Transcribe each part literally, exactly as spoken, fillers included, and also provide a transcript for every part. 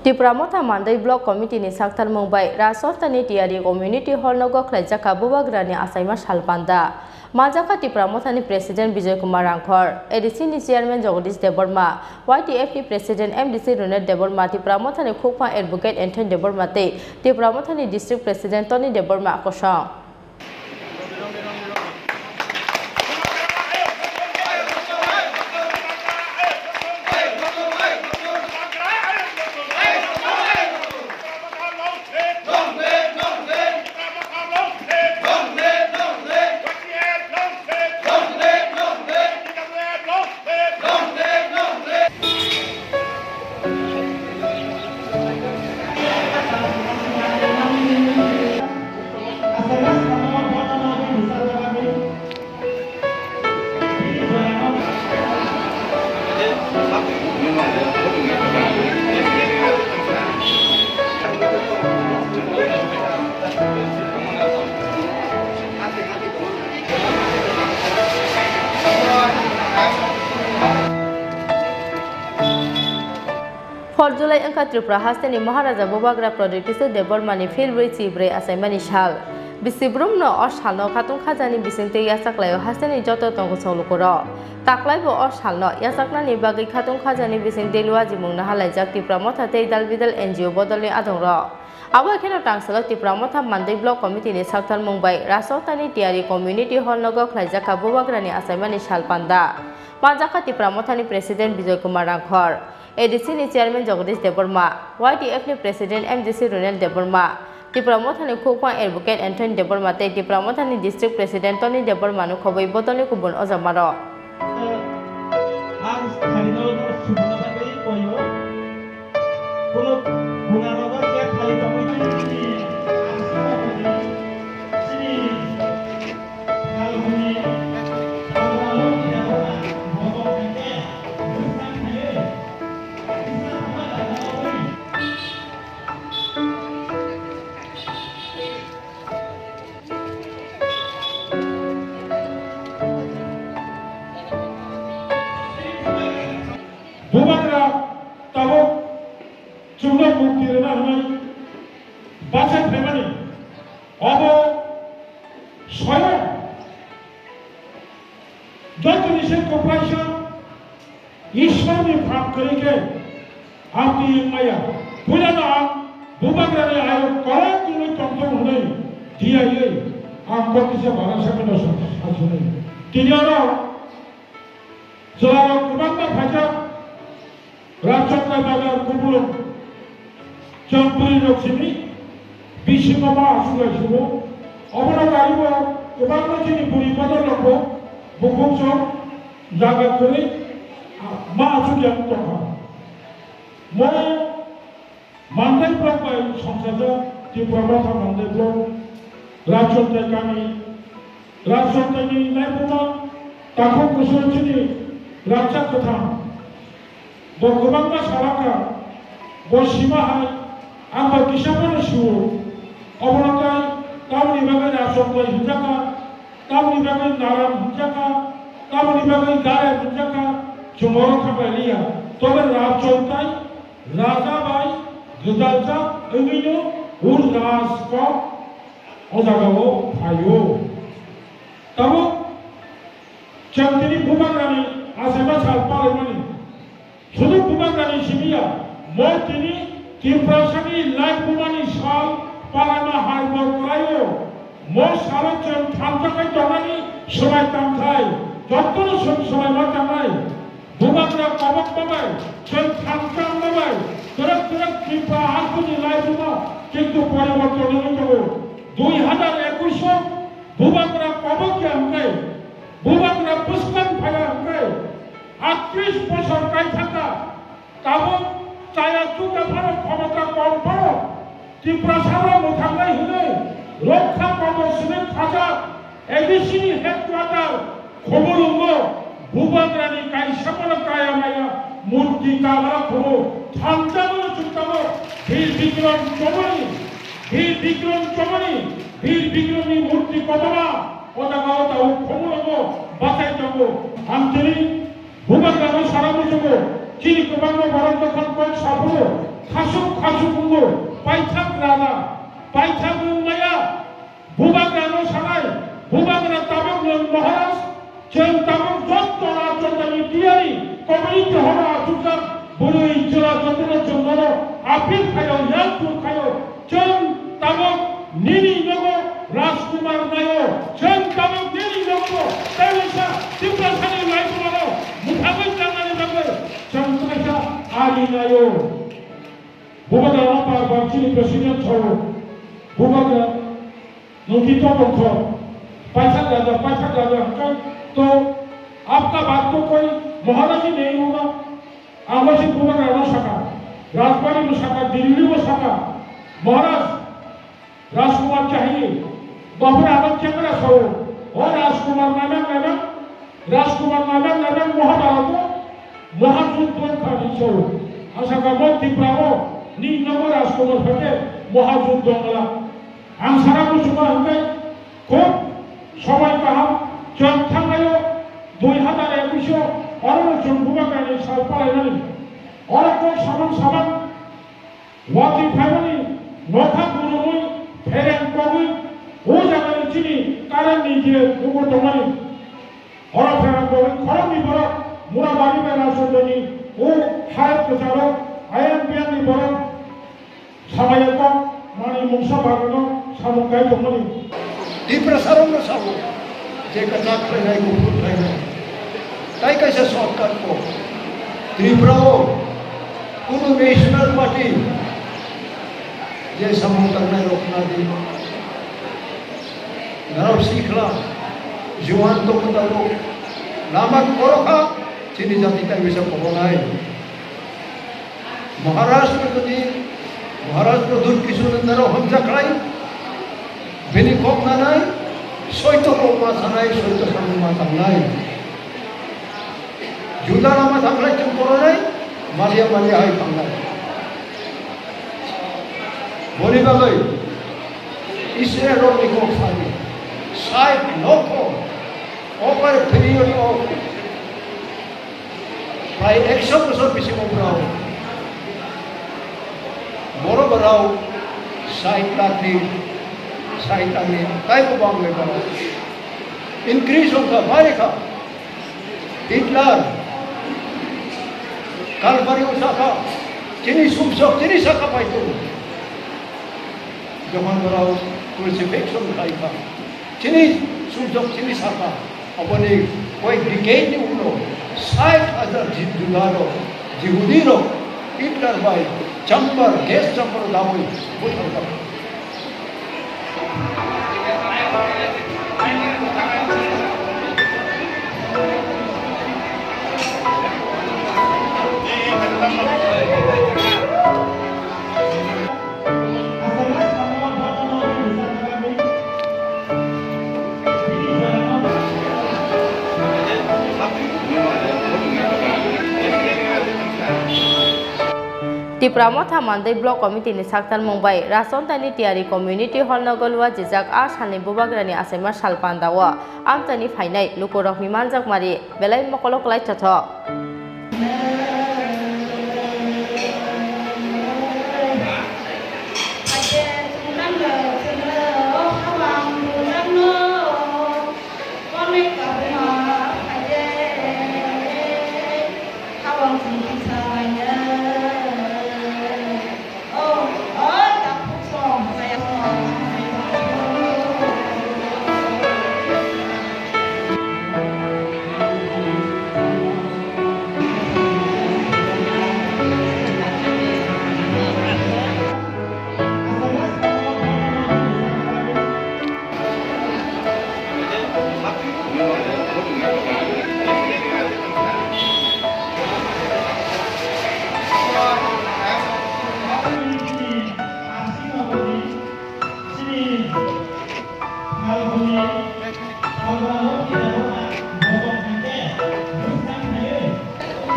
Tipra Motha Mandai Block Committee ni sakthar mung bai Rajsotani Tiyari Community Hall no gokhlai jakha Bubagrani achaima sal panda. Manjakha Tipra Motha ni President Bijoy Kumar Rangkhor, A D C ni Chairman Jagadish Debbarma, Y T F ni President M D C Runel Debbarma, Tipra Motha ni Khukphang Advocate Anthony Debbarma tei Tipra Motha ni District President Tony Debbarma kosong. Four July wngkha Tripura hasteni Maharaja Bubagra Pradyut Kishore Debbarmani philbrwi chibrwi achaimani sal. Bisibrumno o salno khatung khajani bisingtwi yachaklaio hasteni joto tongthok lukurok. Taklaibo o salno yachaknani bagwi khatung khajani bisingtwi luajimung nahalaijak Tipra Motha tei dal bidal N G O bodolni adongrok. Abo kheno tangshalo Tipra Motha Mandai Block Committee ni sakthar mung bai Rajsotani Tiyari Community Hall no gokhlaijakha Bubagrani achaimani sal panda. Manjakha Tipra Mothani President Bijoy Kumar Rangkhor, A D C ni Chairman Jagadish Debbarma, Y T F ni President M D C Runel Debbarma, Tipra Mothani Khukphang Advocate Anthony Debbarma tei Tipra Mothani District President Tony Debbarma no khobwi bodolni kubun ojamarok. Ang thaino no subuna bagwi koyo. Kuno gunarok khe thai tongwi chini, chini, ang sama bagwi chini. Bubagra tabuk chwngno mukti rwna hwnwi bachai phaimani. Obo soyang joto ni se kwplaisa Ishwar ni phang kwrwi khe amtwi wng maya. Puila no ang Bubagra ni ayuk korok kwrwi tongthok hwnwi tiyaiwi ang kok kisa bara sakno sa-, sasunai. Tini oro Chwlarok kwbangma phaijak, Rajchakra bazar, Kupulung, chwng bwrwirok simi bisingo ma aswk lai sugo. Obono kaibo kwbangma chini bwrwi bodol rokbo bukhuk chwng jaga kwrwi ma aswk yang tongkha. Mo Mandai block bai songchajak Tipra Motha Mandai block, Rajchontai kami, Rajchontai ni naibuma takhuk kusu chini rajak kwthang. Bo kwbangma salaka, bo sima hai, ang bo kisa phano sio. Obono tai tamoni bagwi Rajchontai hwnjakha, tamoni bagwi Naran hwnjakha, tamoni bagwi Gare hwnjakha, chwng oro khabai liya. Tobe Rajchontai Raja bai gwdaljak wngwino ur raj kok o jagao phaio. Tabuk chwng tini Bubagrani achaima sal palaimani. Sudu Bubagrani simi ya, mo tini Tiprasani laibumani sal palaima hai bo kwlaio. Mo salo chwng thansa khai tongnani swmai tangthai, jotono chwng swmai ma tangnai. Bubagra kobokma bai, chwng thansa wngma bai, twrwk twrwk Tripura hasteni laibuma kintu poriborton wngwi tongo. Dui hazar ekush o Bubagra kobok ya hwnkhe, Bubagra bwskang phaiya hwnkhe, atris bosor kai thangkha. Tabuk chaya chukya phano khomota kom phano Tiprasano mwthangnai hwnwi Rokha Kobo simi khajak A D C ni headquarter Khumulwngo Bubagrani kaisa phano kaya maya murti kagra khumu thansa bono chuktango Bir Bikrom Chomoni, Bir Bikrom Chomoni, Bir Bikromni murti kotorma o jaga o tabuk Khumulwngo bachai tongo. Ang tini Bubagrano sana muchungo, chini kwbangma borok dophani kok saphuru, khasuk Paithak raja, paithak wng maya, bubagrano sanai, bubagra tabuk nwng Maharaj, chwng tabuk jotto rajyani tiyari, community horo achukjak, bwrwi chwla jotono chwng nono appeal khaio, yakung khaio, chwng tabuk nini nogo Rajkumar naio, chwng tabuk nini nogo tei waisa Tiprasani laibumano mwthangwi tangnani bagwi chwng kaisa ari naio. Bubagra no par bar chini president sao. Bubagra nungki to tongkho. Paithak raja, paithak raja hwnkhe to apka baat to koi Maharaj ji nahi hoga. Ang waisi bubagra no saka. Rajbari bo saka, Delhi bo saka. Maharaj, Rajkumar chahiye. Bapre anak chakra sao. O Rajkumar nanak nanak. Rajkumar nanak nanak Mahabharata o Mahajuddo wngkha hinwi sao. Ang sakha mo Tripura o ni nogo Rajkumar phai khe Mahajuddo wngla. Ang sana muchungo hwnkhe khub somoi kaham chwng thangnaio dui hazar ekush o orono chwng bubagrani sal palainani. Oro kok samang samang Watwi phaimani nokha gurumwi phereng kogwi o jagani chini current ni je nugo tongmani. Oro phereng kogwi khoroknwi borok Murabari bai Rajchandani o hayat kwcharo I M P R ni borok samaya kok mani mungsa bagwino samung kai tongmani. Tiprasarokno sabo je kwchak khlainai, kuphur khlainai. Tai kaisa shortcut ko. Tripura o kunu national party je samung tangnai rok khna di. Narok sikla, juan tongmani tabuk lama korokha chini jati tai bisa koronai. Maharashtra jodi Maharaj Pradyut Kishore Nandaro hamjakhlai, bini kok nanai, soito kok ma sanai, soito samung ma tangnai. Juda lama thanglai chwng koronai, malia malia hai thanglai. Boni bagwi Israel rokni kok sadi, sait lokho, over a period of Prai ekso bosor bisingo borok, borok borok sait lakh ni, sait lakh ni, taibo bang le borok. Increase wngkha, bari kha. Hitler, Calvary o sakha, chini sumsok, chini sakha pai tongo. Jokhon borok crucifixion khai kha, chini sumsok, chini sakha. Aboni koyek decade ni ulo sait hajar Ji-, Juda rok, Jihudi rok Hitler bai chamber, gas chamber o dawi bwthar kha. Tipra Motha Mandai Block Committee ni saktarmung bai Rasontani Tiyari Community Hall no golwa jijak a salni bubagrani achaima sal pandao amchaini phainai lukurokni manjakmari belai mokolo kwlai chotho.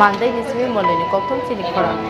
Mandai ni simi monoi ni kokthum chini khorang.